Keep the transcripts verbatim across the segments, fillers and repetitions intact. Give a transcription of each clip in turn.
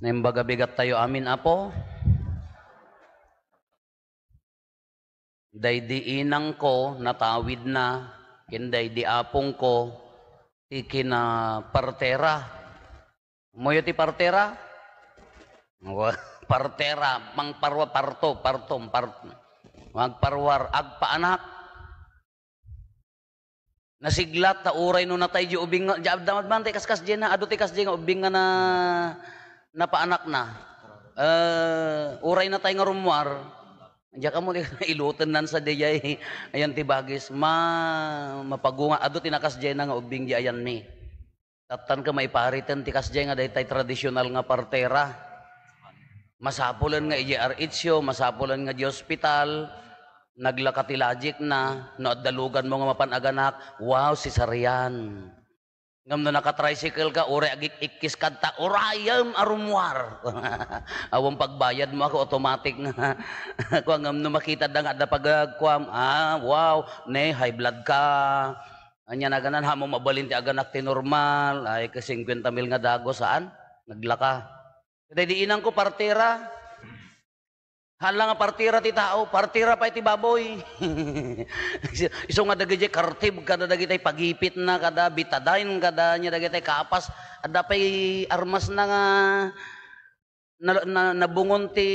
Naimbag a bigattayo amin, Apo. Daydi inangko, natawidna, ken daydi apongko, ti kinapartera. Ammoyo ti partera? Wa-, partera, mangparwa, parto, parto, par-, magparwar, agpaanak. Nasiglat ta uray no natay di ubing nga, di adda man ti kaskas diay na, adu ti kas diay nga ubing nga na, napaanakna. Eh, uray natay nga rummuar, diak ammo ti ilutennan sa diay, ayan ti bagis, ma-, mapagunga, adu ti nakas diay na nga ubing di ayanmi. Tattan ka maipariten ti kasdiay nga daytay tradisyonal nga partera. Masapulen nga idiay R H U, masapulen nga di ospital, naglaka ti logicna, no adda luganmo nga mapan aganak, wow, cesarean. Ngem no naka-tricycle ka, uray agik-ikkis kadta, urayem a rummuar. Awan pagbayadmo, ako automatic nga. Kua, ngem no makitadda nga adda pagagkuam, ah, wow, ne, high blood ka. Ania naganan, haan mo mabalin ti aganak ti normal, ay, ka singkuenta mil nga dagus, saan? Naglaka. Daydi inangko, partera. Haan la nga partera ti tao, partera pay ti baboy. Isu nga dagidiay kartib, kada dagitay pagipitna, kada Betadine, kada ania dagitay kapas, adda pay armasna nga na, na, nabungon ti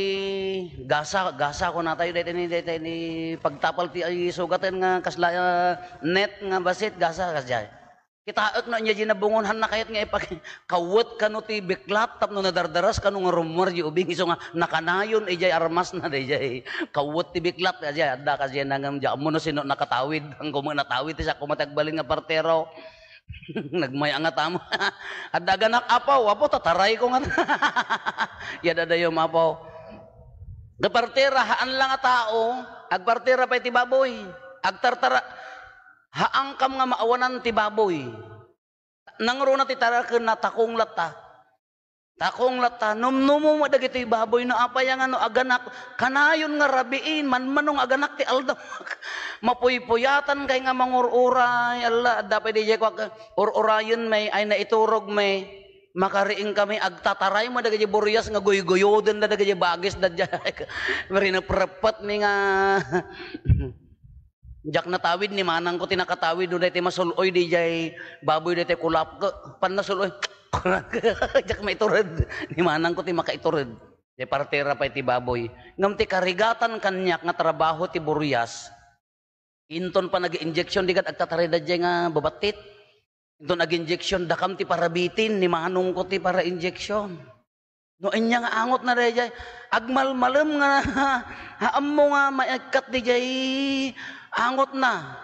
gasa, gasa kunatayo, daytoy ni, daytoy ni pagtapal ti ay sugaten nga kasla, ah, net nga bassit, gasa, kasdiay. Kitaek no ania di nabungon, hanna kayat nga ipak-, kawet kano ti biklat tapno nadardaras kano nga rummuar di ubing, isu nga nakanayon idiay armasna daydiay. Kawet ti biklat, kasdiay, adda kasdiay nangem, di ammo no sino nakatawid, ang kuma natawid, ti sa kuma ti agbalin nga partero. Nagmay-angat amo. Adda aganak, "Apo, apo, tatarayko nga." Ya, dadayo, mapo. Nga partera, haan la nga tao, agpartera pay ti baboy. Agtartara, haankam nga maawanan ti baboy. Nangruna ti tarakenna, takong latta. Takong latta, numnumo met dagitoy baboy no apay nga no aganak, kanayon nga rabiin, manmano nga aganak ti aldaw. Mapuypuyatan kay nga mangur-uray, alla, adda pay diay kuak, ur-urayen may, ay naiturog may, makariing kami, agtataray mo dagiti burias nga guyguyoden da dagiti bagis da diay. Rineprepet mi nga Diak natawid ni manangko ti nakatawid, no daytoy masul-oy diay baboy daytoy kulapko. Pan nasul-oy, diak maitured. Ni manangko ti makaitured. Diay partera pay ti baboy. Ngem ti karigatan kaniak nga trabaho ti burias, inton panag-injection, di ket agtatarida diay nga babattit. Inton ag-injection, dakam ti parabitin, ni manongko ti para-injection. No ania nga angotna daydiay, agmalmalem nga, ha, ammo nga maikkat daydiay angotna.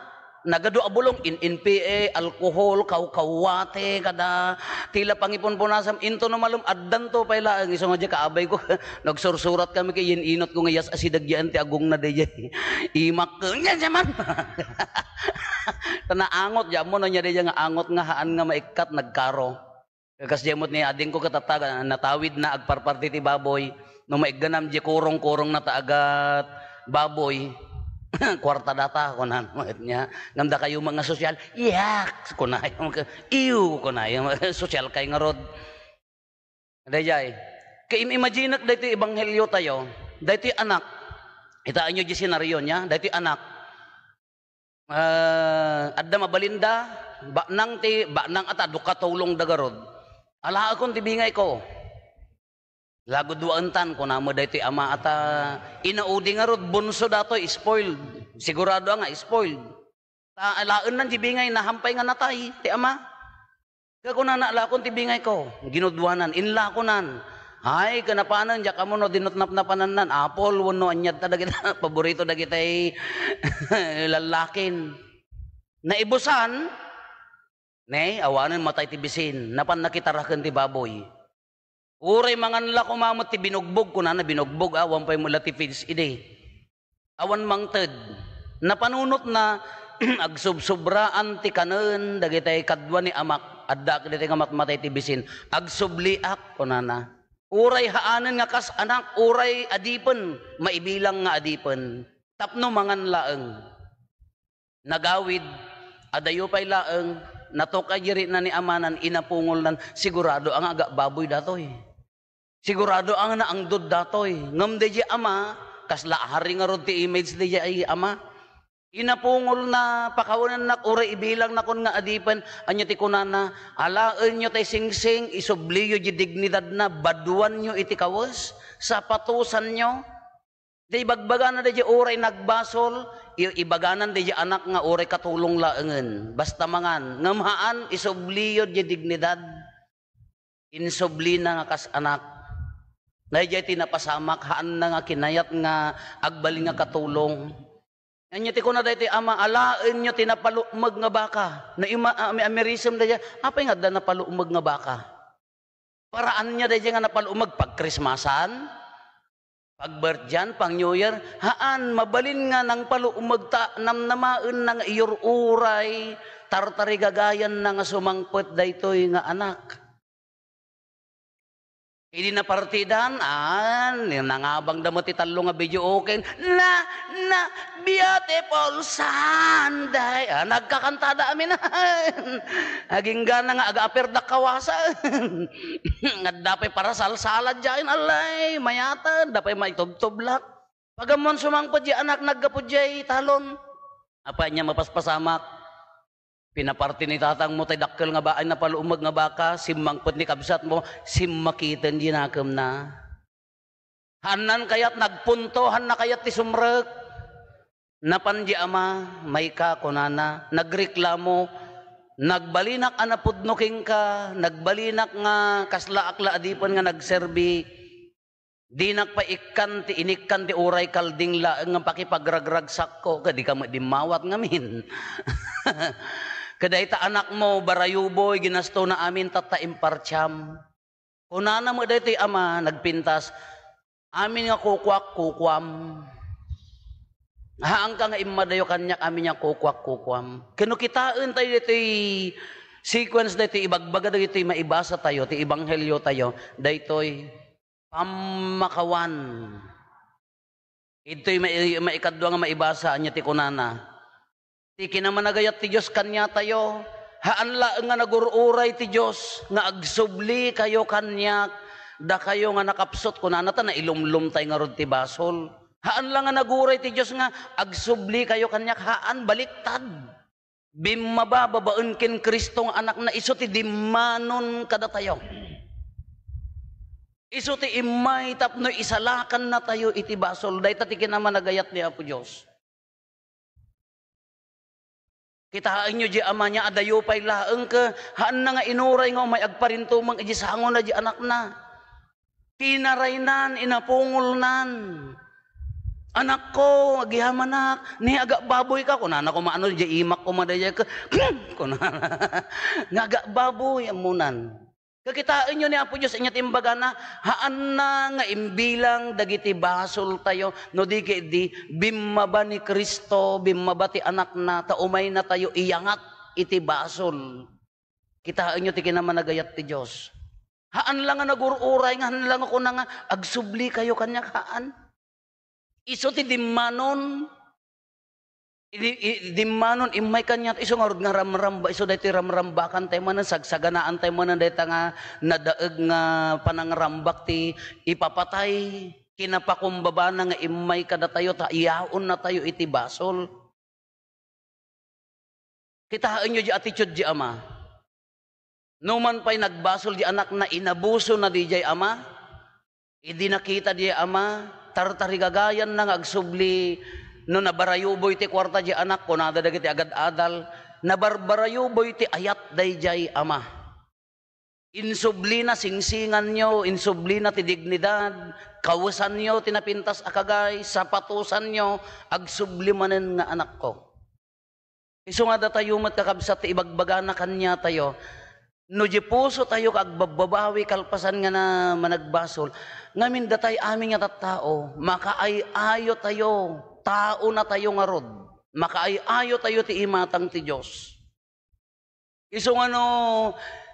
Nagadu a bulong, in-, N P A, alcohol, kawkawate, kada tila pangipunpunasam, into no malem, addanto pay laeng. Isu nga diay kaabayko, nagsursurat kami ket yen-inatko nga yas a sidagyan ti agongna daydiay. Imak, nya, nya man. Ta naangot, di ammo no ania daydiay nga angot nga haan nga maikkat, nagkaro. Kasdiay met ni adingko ket tatta, natawidna, agparparti ti baboy. No maigganam diay kurong-kurongna ta agat baboy, kuarta data, kunan met nia. Ngem dakayo met nga sosyal, yak, kunayo, iyo, kunayo, sosyal kay ngarud. Daydiay. Kaim-imaginek daytoy ebanghelio tayo, daytoy anak. Kitaenyo diay senaryo nia, daytoy anak. Ah, adda mabalinda, baknang ti, baknang ata, adu katulongda garud. Alaekon ti bingayko. Lagud waentan, kuna met daytoy ama ata, inaudi ngarud, bunso datoy, spoiled. Sigurado nga, spoiled. Ta, alaennan ti bingay, nahampay nga natay, ti ama. Ket kunana, "Lakon ti bingayko." Ginudwanan, inlakonan. Ay, ket napanen, diak ammo no dinot napnapanannan. Apple, wenno aniat ta dagita, paborito dagitay lallakin. Naibusan, ne, awanen matay ti bisin. Napan nakitaraken ti baboy. Uray mangan la koma met ti binugbog, kunana, binugbog, awan pay met la ti feeds idi. Awan mangted. Napanunotna, agsubsubraan ti kanen dagitay kadua ni amak, addaak ditoy nga matmatay ti bisin. Agsubliak, kunana. Uray haanen nga kas anak, uray adipen, maibilang nga adipen. Tapno mangan laeng. Nagawid, adayo pay laeng, natukay di rikna ni amanan, inapungolnan, sigurado a nga aga-, baboy datoy. Sigurado a nga naangdod datoy. Ngem daydiay ama, kasla hari ngarud ti image daydiay ama. Inapungolna, pakawanennak, uray ibilangnakon nga adipen, ania ti kunana, "Alaenyo tay singsing, isubliyo diay dignidadna, baduanyo iti kawes, sapatosanyo." Ti ibagbagana daydiay uray nagbasol, i-, ibaganan daydiay anak nga uray katulong laengen. Basta mangan, ngem haan, isubliyo diay dignidad. Insublina nga kas anak. Daydiay ti napasamak, haanna nga kinayat nga agbalin nga katulong. Ania ti kuna daytoy ama, "Alaenyo ti napalukmeg nga baka." No ima-, ami-, amirisem daydiay, apay nga adda napalukmeg nga baka? Paraanna daydiay nga napalukmeg, pagkrismasan, pagbirthdayan, pang New Year, haan, mabalin nga nangpalukmeg ta namnamaenna nga iyur-uray, tartarigagayanna nga sumangpet daytoy nga anak. Idi napartidan, ah, nangabangda met ti tallo nga videoke, na, na, "Beautiful Sunday." Ah, nagkakantada amin. Agingga na nga aga-apir da kawasa. Adda pay parasalsala diay, alay, mayat, adda pay maitubtublak. Pag-ammon sumangpet diay anak, naggapu diay talon. Apay ania mapaspasamak? Pinaparti ni tatangmo tay dakkel nga ba-, ay, napalukmeg nga baka, simmangpet ni kabsatmo, simmakiten diay nakemna. Haanna kayat nagpunto, haanna kayat ti sumrek. Napan diay ama, "Mayka," kunana, nagreklamo, "Nagbalinak a napudno kenka, nagbalinak nga kaslaak la adipen nga nagserbi." Dinak pay ikkan ti inikkan ti uray kalding laeng nga pakipagragragsakko, ket dika met dimmawat ngamin. Ket dayta anakmo, barayuboy, ginastona amin tatta impartiam. Kunana met daytoy ama, nagpintas, "Amin nga kukuak, kukuam. Haanka nga immadayo kaniak, amin nga kukuak, kukuam." Ket no kitaentayo daytoy sequence daytoy, ibagbaga dagitoy maibasatayo, ti ebangheliotayo, daytoy, pammakawan. Idtoy mai-, maikadua nga maibasa, ania ti kunana? Ti kinamanagayat ti Dios kaniatayo, haan laeng nga nagur-uray ti Dios nga agsublikayo kaniak, dakayo nga nakapsut, kunana, ta nailumlomtay ngarud ti basol. Haan la nga naguray ti Dios nga agsublikayo kaniak, haan, baliktad. Bimmaba babaen ken Cristo nga Anakna, isu ti dimmanon kadatayo. Isu ti immay tapno isalakannatayo iti basol. Dayta ti kinamanagayat ni Apo Dios. Kitaenyo diay ama, nia adayo pay laeng ket haanna nga inuray nga umay agparintumeng iti sangona diay anakna. Tinaraynan, inapungolnan. "Anakko, agyamanak, ni aga baboyka," kunana koma, ano, diay imak koma daydiay, kunana, nga aga baboy, ammonan. Kakitaenyo ni Apo Dios, ania ti imbagana, haanna nga imbilang dagiti basoltayo, no di ket di bimmaba ni Cristo, bimmaba ti Anakna, ta umaynatayo iyangat iti basol. Kitaenyo ti kinamanagayat ti Dios. Haan la nga nagur-uray, nga haan la nga kuna nga, "Agsublikayo kaniak," haan. Isu ti dimmanon. Idi, i-, dimmanon, immay kaniat, isu ngarud nga ramramba, isu daytoy ramrambakan tayo manen, sagsaganaantayo manen dayta nga nadaeg nga panangrambak ti ipapatay, kinapakumbabana nga immay kadatayo, ta iyaonnatayo iti basol. Kitaenyo diay attitude diay ama. Numan pay nagbasol diay anakna, inabusona diay ama. Idi nakita diay ama, tartarigagayanna nga agsubli, no nabarayuboy ti kuarta diay anak, kunada dagiti agad-adal, nabarbarayuboy ti ayat daydiay ama. Insublina, singsinganyo, insublina ti dignidad, kawesanyo ti napintas a kagay, sapatosanyo, agsubli manen nga anakko. Isu nga datayo met, kakabsat, ti ibagbagana kaniatayo, no di pusotayo nga agbabbabawi kalpasan nga na-, managbasol, ngamin datay amin nga tattao, makaay-ayotayo, taonatayo ngarud, makaay-ayotayo ti imatang ti Dios. Isu nga no,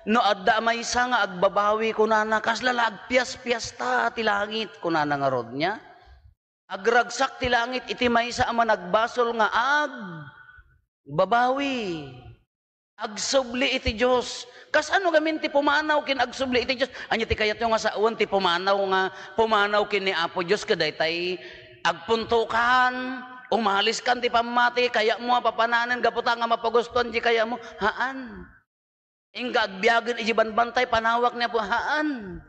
no adda maysa nga agbabawi, kunana, kasla la agpiaspiasta ti langit, kunana ngarud, nia? Agragsak ti langit iti maysa a managbasol nga agbabawi. Agsubli iti Dios. Kasano gamin ti pumanaw ken agsubli iti Dios? Ania ti kayatyo nga sawen ti pumanaw nga pumanaw ken ni Apo Dios ket daytay agpuntokan, umaliskan ti pammati, kayatmo a papananen gapu ta nga mapagustuan ti kayatmo? Haan. Inka agbiagen iti banbantay, panawak ni Apo, haan.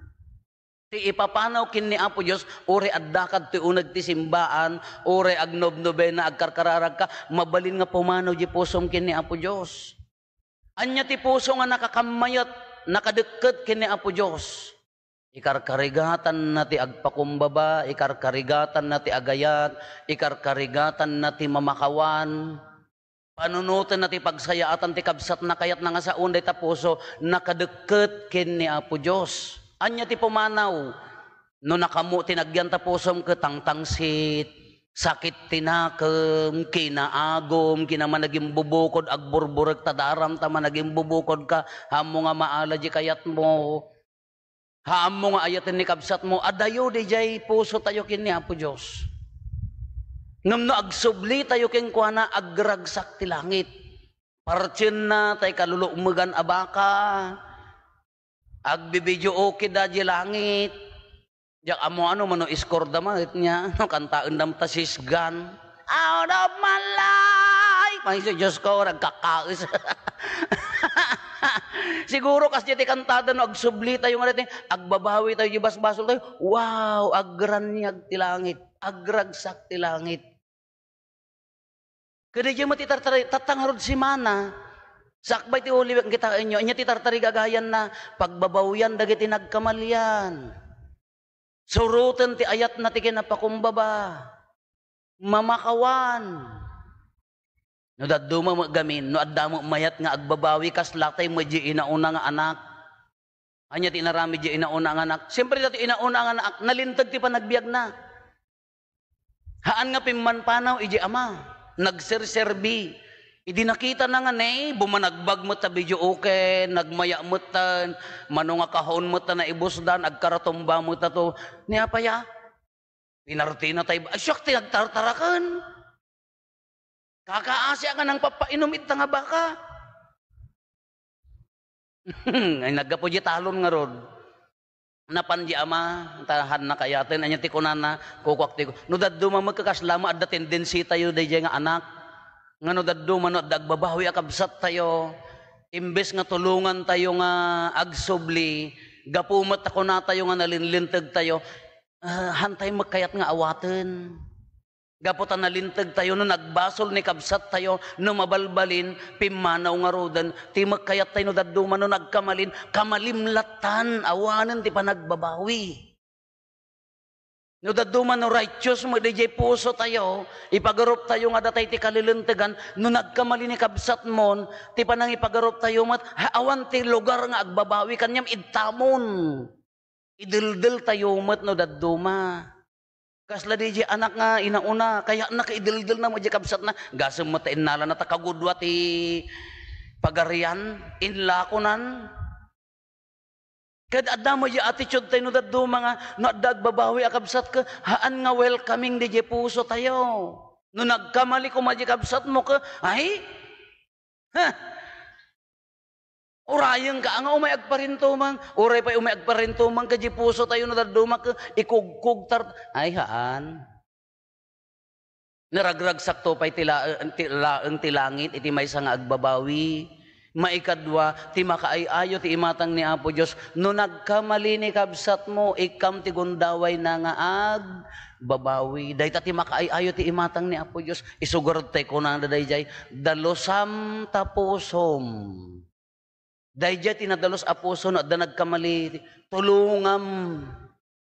Ti ipapanaw ken ni Apo Dios, uray addakad ti uneg ti simbaan, uray agnobnobena, agkarkararagka, mabalin nga pumanaw di pusom ken ni Apo Dios. Ania ti puso nga nakakammayat, nakadekket ken ni Apo Dios? Ikarkarigatanna ti agpakumbaba, ikarkarigatanna ti agayat, ikarkarigatanna ti mamakawan. Panunotenna ti pagsayaatan ti kabsatna, kayatna nga sawen dayta puso, nakadekket ken ni Apo Dios. Ania ti pumanaw? No nakaammo ti nagyan ta pusom ket tangtangsit, sakit ti nakem, kinaagum, kinamanagimbubukod, agburburek ta daram ta managimbubukodka, ammo nga maala di kayatmo. Haammo nga ayaten ni kabsatmo, adayo didiay pusotayo ken ni Apo Dios. Ngem no agsublitayo kenkuana, agragsak ti langit. Partienna tay kalulukmegan a baka, agbibidio okay da di langit. Diak ammo ano mano score da met nia, no kantaen da met ta sisgan. Out of my life! Ay, si Diyos ko, nagkakaes. Siguro kas di ti kantada no agsubli tayo nga dati, agbabawi tayo, di basbasol tayo. Wow, agraniag ti langit, agragsak ti langit. Kada di met ti tartari, tatta ngarud simana, sakbay ti uliwek kita inyo, anya ti tartarigagayanna, pagbabawian dagiti nagkamalian. Suroten ti ayatna ti kinapakumbaba. Mamakawan. No dadduma met gamin, no adda met mayat nga agbabawi, kasla tay met di inauna nga anak. Anya ti inaramid di inauna nga anak? Siyempre, dati inauna nga anak, nalinteg ti panagbiagna. Haan nga pimmanpanaw idi ama, nagserserbi. Idi nakitana nga, ne, bumanagbag met ta videoke, nagmaya met ta, mano nga kahon met ta naibusdan, agkaratumba met ta to. Ni apaya, pinartina tay, ay, siak ti nagtartaraken. Kakaasi a nga nangpapainom ita nga baka. Ay, naggapu di talon ngarud. Napan di ama, ta han nakayaten, anya ti kunana, kukuak ti, no dadduma met kasla met adda tendency tayo daydiay nga anak. Nga no dadduma no adda agbabawi a kabsat tayo, imbes nga tulongan tayo nga agsubli, gapu met ta kunatayo nga nalinlinteg tayo, ah, han tayo met kayat nga awaten. Gapu ta nalinteg tayo, no nagbasol ni kabsat tayo, no mabalbalin, pimmanaw ngaruden, ti met kayat tayo no dadduma, no nagkamalin, kamalimlattan, awanen ti panagbabawi. No dadduma, no righteous met diay puso tayo, ipagarup tayo nga datay ti kalilintegan, no nagkamali ni kabsatmon, ti panangipagarup tayo met, ha, awan ti lugar nga agbabawi, kaniam idtamon. Ideldel tayo met no dadduma. Kasla di di anak nga inauna, kayatna ka ideldel na mo di kabsatna. Gasem met ta innalana ta kagudua ti pagarian, inlakonan. Ket adda mo di attitude tayo no dadduma nga, no adda agbabawi a kabsat ka, haan nga welcoming di di puso tayo. No nagkamali koma di kabsat mo ka, ay, ha? Urayenka nga umay agparintumeng, uray pay umay agparintumeng ket di puso tayo no dadduma ket ikugkugtar, ay, haan. Naragragsakto pay ti la-, ti laeng ti langit iti maysa nga agbabawi. Maikadua, ti makaay-ayo ti imatang ni Apo Dios, no nagkamali ni kabsatmo, ikkam ti gundawayna nga agbabawi. Dayta ti makaay-ayo ti imatang ni Apo Dios. Isugarod tay kunana daydiay, "Dalusam ta pusom." Daydiay ti nadalus a puso no adda nagkamali, tulongam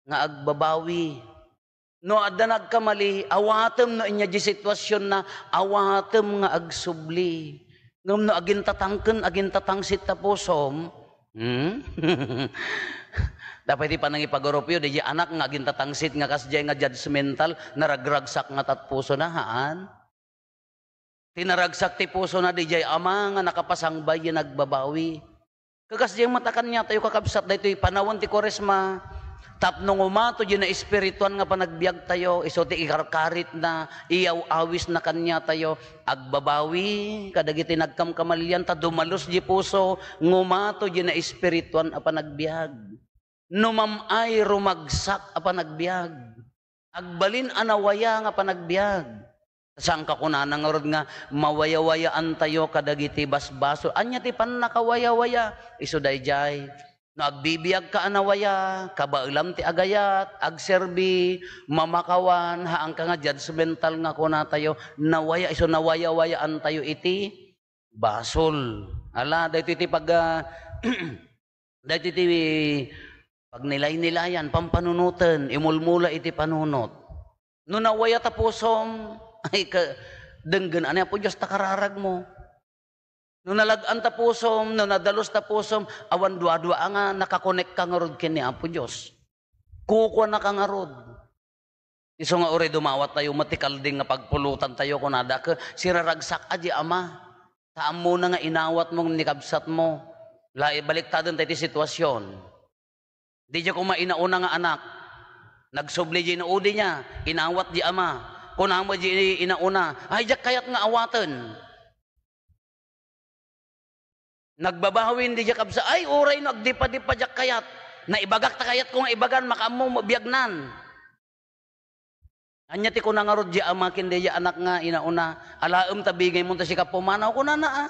nga agbabawi. No adda nagkamali, awatem no inya di situasionna, awatem nga agsubli. Ngem no agintatangken, agintatangsit ta pusom, hmm? Dapay ti panangipagarupyo, di anak nga agintatangsit nga kasdiay nga judgmental, naragragsak nga tat puso na, haan? Ti naragsak ti pusona, diay ama nga nakapasangbay nga agbabawi. Kakas diay met a kaniatayo, kakabsat, daytoy panawen ti Kuaresma, Tapno ngumato di naespirituan nga panagbiagtayo, isu ti ikarkaritna, iyaw-awisna kaniatayo, agbabawi kadagiti nagkamkamalian, ta dumalus di puso, ngumato di naespirituan a panagbiag. No mam-ay, rumagsak a panagbiag. Agbalin a nawaya nga panagbiag. Saan ka kunana ngarud nga mawayawayaantayo kadagiti basbasol? Ania ti pannakawayawaya? Isu daydiay. No agbibiagka a nawaya, kabaelam ti agayat, agserbi, mamakawan, haanka nga judgmental nga kunatayo, nawaya, isu nawayawayaantayo iti basol. Ala, daytoy ti pag-, ah, daytoy ti pagnilaynilayan, pampanunoten, imulmula iti panunot. No nawaya ta pusom, ay ka, denggen ni Apo Dios ta kararagmo. No nalag-an ta pusom, no nadalus ta pusom, awan duadua nga nakakonekka ngarud ken ni Apo Dios. Kukuanaka ngarud. Isu nga uray dumawattayo met ti kalding nga pagpulutantayo, kunada, ke, siraragsak a di ama. Ta ammona nga inawatmo ni kabsatmo. La, ibaliktaden tayo ti sitwasyon. Di di koma inauna nga anak. Nagsubli di inuudi niya, inawat di ama. Kuna met di inauna, "Ay, diak kayat nga awaten." Nagbabawin di diak kabsa, "Ay, uray no agdipa-dipa diak kayat. Naibagak ta kayat ko nga ibagan, makaammo biagnan." Ania ti kuna ngarud di ama ken di anak nga inauna, "Alaem ta bingaymo ta sika pumanaw," kunana, a.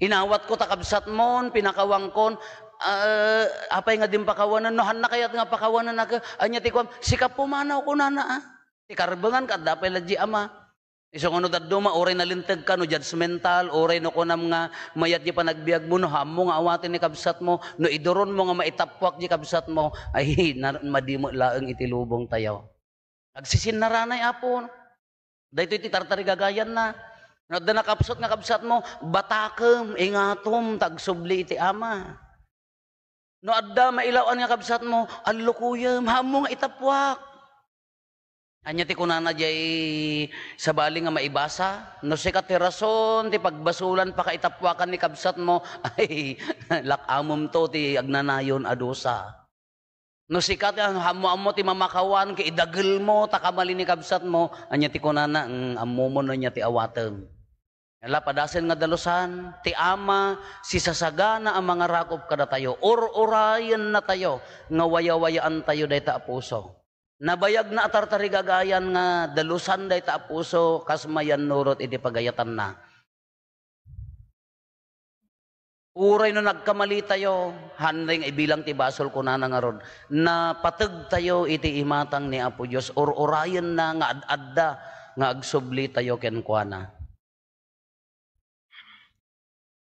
Inawatko ta kabsatmon, pinakawangkon, ah, apay nga din pakawanen, no hanna kayat nga pakawanen, aga, ania ti kuam, "Sika pumanaw," kunana, a. Ti karbengan, kadda pay la di ama. Isu nga no dadduma, uray nalintegka, no judgmental, uray no kunam nga mayat di panagbiagmo, no haanmo nga awaten ni kabsatmo, no iduronmo nga maitappuak di kabsatmo, ay, na-, madi met laeng iti lubongtayo. Agsisinnaranay, Apo. Daytoy ti tartarigagayanna. No adda nakapsut nga kabsatmo, batakem, ingatom, ta agsubli iti ama. No adda mailaw-an nga kabsatmo, allukuyem, haanmo nga itappuak. Ania ti kunana diay sabali nga maibasa? No sika ti rason ti pagbasolan, pakaitappuakan ni kabsatmo, ay, lak-amemto ti agnanayon a dusa. No sika ti ammoammo ti mamakawan ket idagelmo ta kamali ni kabsatmo, ania ti kunana? Mm, ammomon no ania ti awatem. Ala, padasen nga dalusan, ti Ama sisasagana a mangarakop kadatayo. Ur-urayennatayo nga wayawayaantayo dayta a puso. Nabayagna a tartarigagayan nga dalusan dayta a puso kas mayannurot iti pagayatanna. Uray no nagkamalitayo, hanay nga ibilang ti basol, kunana ngarud, napategtayo iti imatang ni Apo Dios, ur-urayenna nga ad-adda nga agsublitayo kenkuana.